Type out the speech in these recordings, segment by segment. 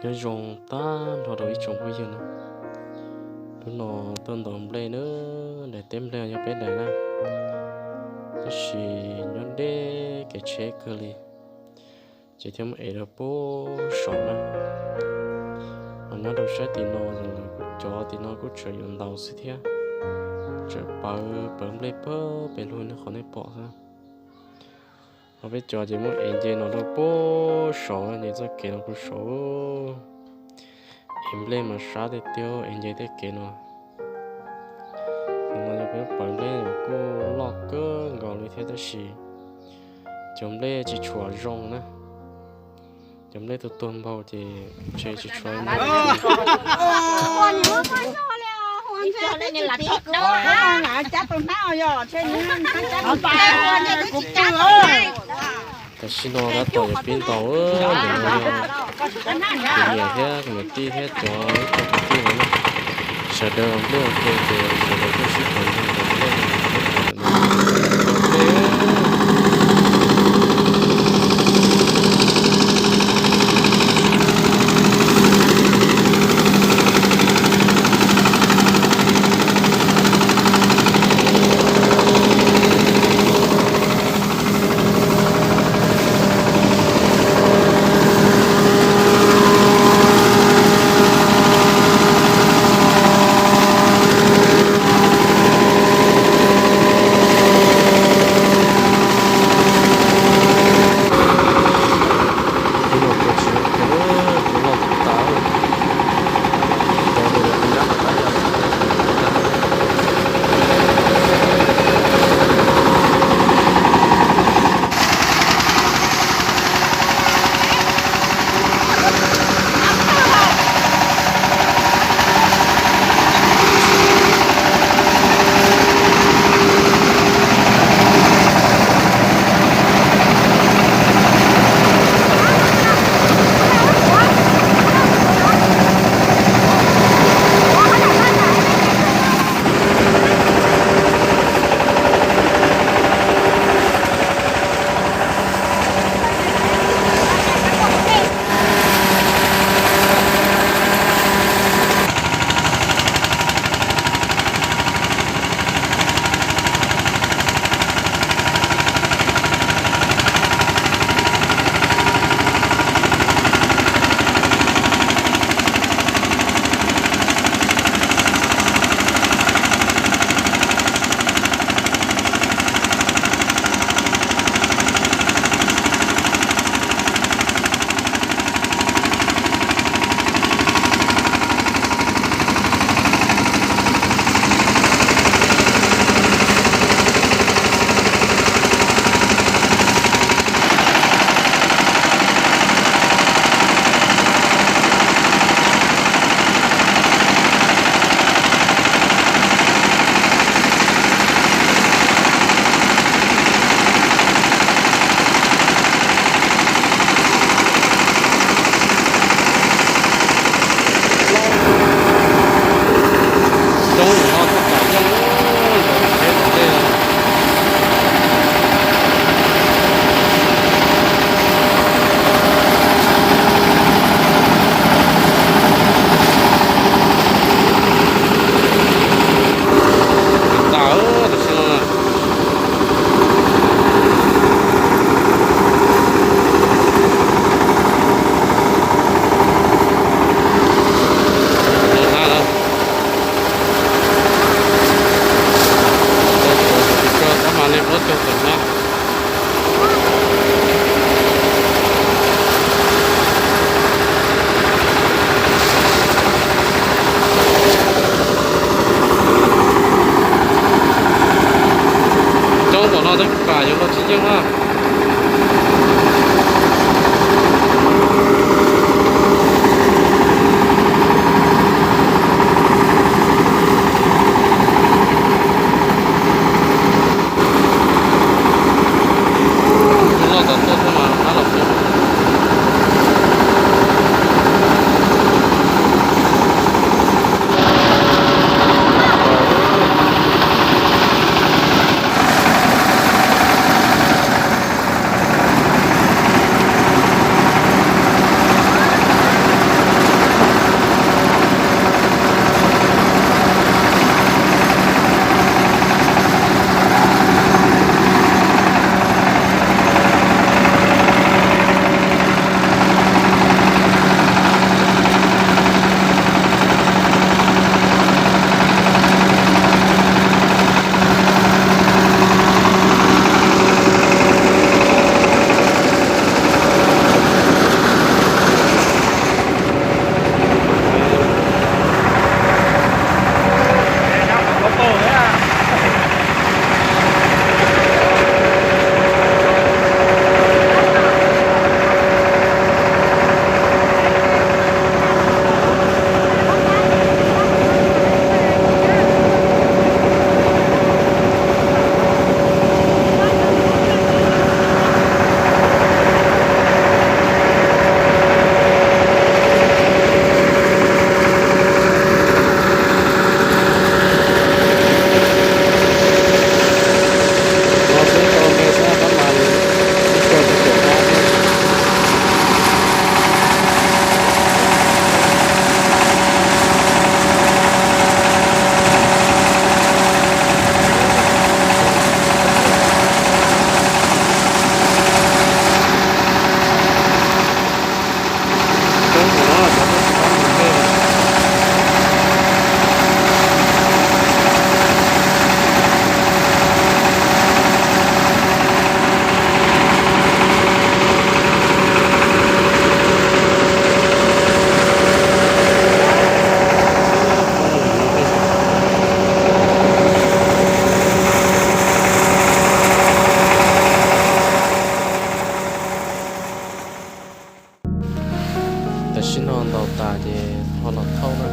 Nyob zoo tag nrho rau ib tsoom phooj ywg na. Hnub no tuaj ntaus nplej na, daim teb nplej yog peb daim na, tab sis nyob deb kev tsheb kawg li, ces thiaj muab ev rau puag saud na. Ho nyob rau sab tim no, cov tim no kuj tseem yuav ntaus xwb thiab, tseem pawv pawv nplej pawg pes lug nej qhov nej pom xwb. Ho peb cov ces muab ev nce no rau puag saud, nce txoj kev no puag saud, ev nplej mas sab tiag tiag, ev nce tej kev no. Nim no yog peb pawv nplej kuj loj kawg nkaus li thiab tab sis cov nplej tsis tshua zoo na. Cov nplej tuag tuag npaum ces ntshe tsis tshua zoo. Tam sim no tab tom yuav pib ntaus, ntawm no yog kuv niam thiab kuv niam tij thiab cov ib co kwv tij no na. Sawv daws nplej ua ke ces sawv daws kuj sib tham ntaus nplej, ntaus nplej. Tam sim no ntaus tas ces ho los thauj na.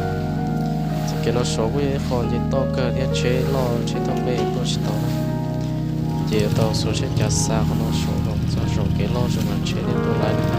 Txoj kev no saud kuj yog ib qho nce toj kawg thiab tsheb loj tsheb thauj nplej tuaj tsis tau na. Ces yuav tau xuas tsheb cav xa qhov no saud los txog zaum kev loj zoo mas tsheb thiaj tuaj laib na.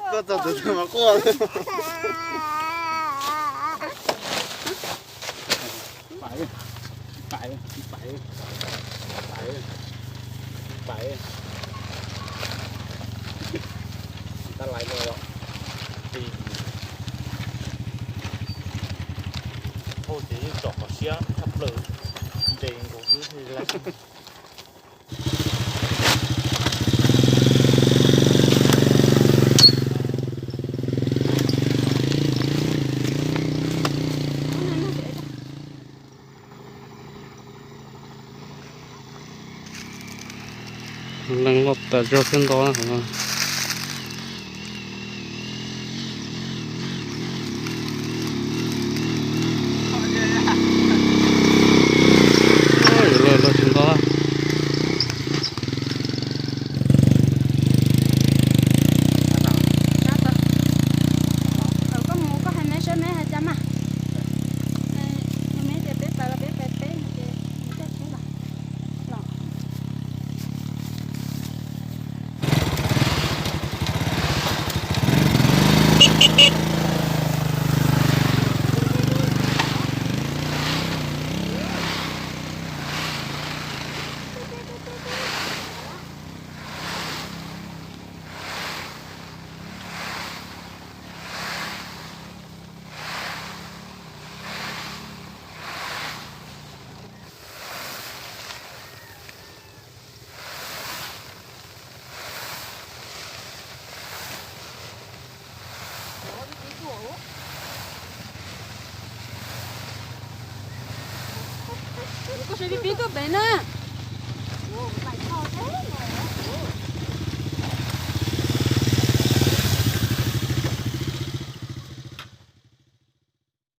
Koj txog tus twg mas quaj. Tab lais no, thauj ces yeej tsom qhov siab tshaj plaws, nres nkaus xwb thiaj li laib. Leej loj tas zog xwb nto na. Yuav luag los tsis nto. Koj mus koj hais meb saib meb hais cas mas. Meb tias peb pais los peb pais peb no ces mus coj tsheb los. Koj sawv pib pib tuaj pem na.